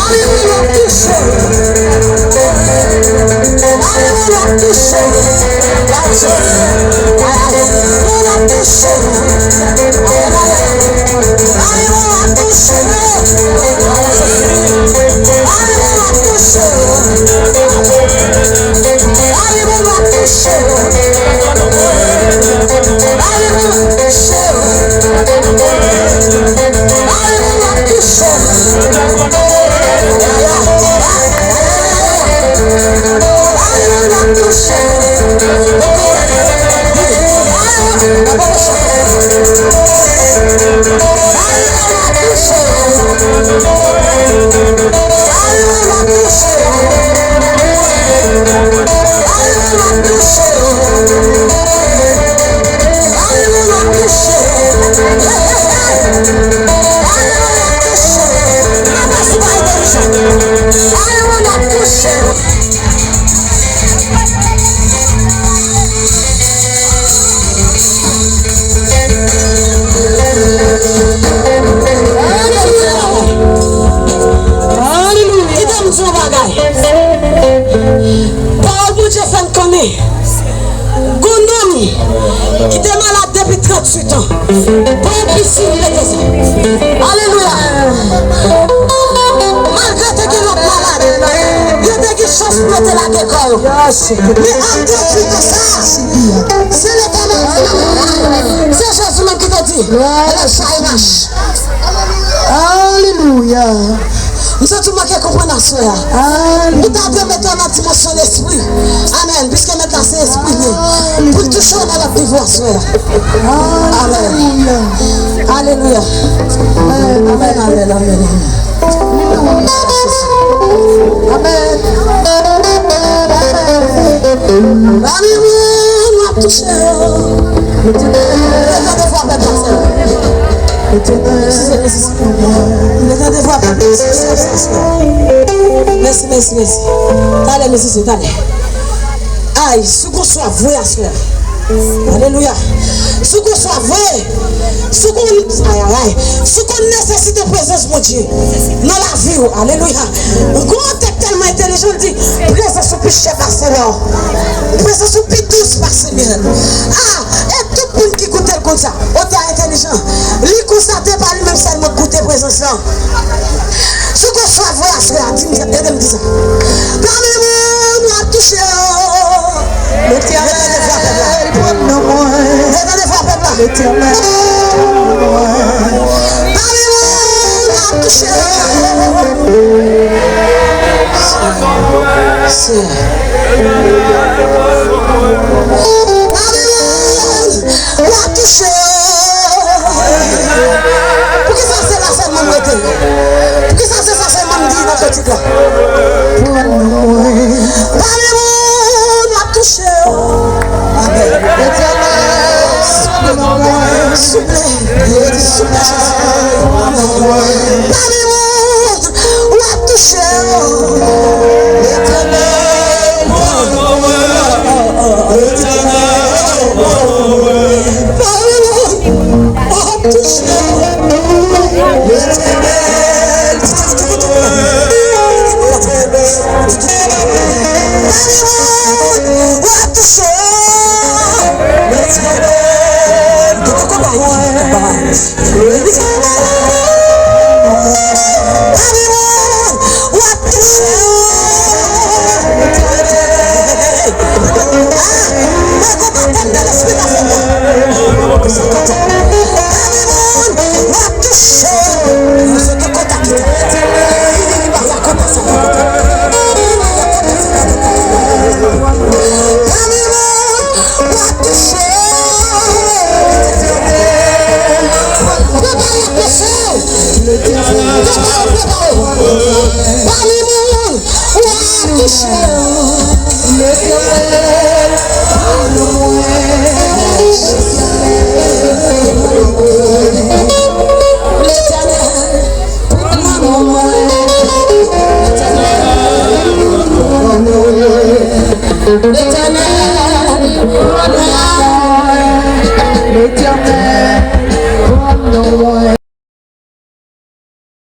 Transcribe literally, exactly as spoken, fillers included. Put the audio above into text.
Alelouya. Alelouya. Kite m di yon bagay. Pawòl Bondye fè n konnen, gon nonm ki te malad depi tranntuit an, pa yon pisin mete sa. Alelouya. Malgre te gen lòt malad, yo te gen chans pou yo te lage kò yo. Men a tranntuit an sa, se Letènèl, se Jezi menm ki te di, "Lè sa e mache." Alelouya. M santi w manke konprann aswè a. Ou ta dwe mete w nan dimansyon lespri. Amèn. Piske mèt la se espri li ye. Pou l touche w nan lòt nivo aswè a. Amèn. Alelouya. Amèn, amèn, amèn, amèn. Amèn. Amèn. Amèn. Amèn. Amèn. Mete tande vwa pèp la, sè. Mete tande vwa pèp la, sè, sè, sè. Mèsi, mèsi, mèsi. Talè, mèsi, sè, talè. Ay, si w gon swaf vre aswè a. Alelouya. Si w gon swaf vre, si w gon, ay, ay, ay. Si w konn nesesite prezans Bondye nan lavi w, alelouya. Gon tèks tèlman entèlijan, l di, prezans ou pi chè pase lò. Prezans ou pi dous pase myèl. Ah, e tout moun ki koute l konn sa. Otè a entèlijan. Li konstate pa li menm sèlman koute prezans lan. Si w gon swaf vre aswè a, di m, ede m di sa. Pami moun w ap touche yo. Letènèl pran nan mwen. Letènèl pran nan mwen. Letènèl pran nan mwen. Pami moun w ap touche yo. Seyè. Pami moun w ap touche yo. Poukisa se la sèlman m rete? Poukisa se sa sèlman m di nan kantik la? Pami moun w ap touche yo. Amèn. Souple, souple, souple, Jezi. Pami moun w ap touche yo. Letènèl pran nan mwen. Letènèl pran nan mwen. Pami moun w ap touche yo. Letènèl pran nan mwen. Letènèl pran nan mwen. Pami moun w ap touche yo. Letènèl pran nan mwen. Prepare atmosfè w. Prepare, prepare. Pami moun w ap touche yo.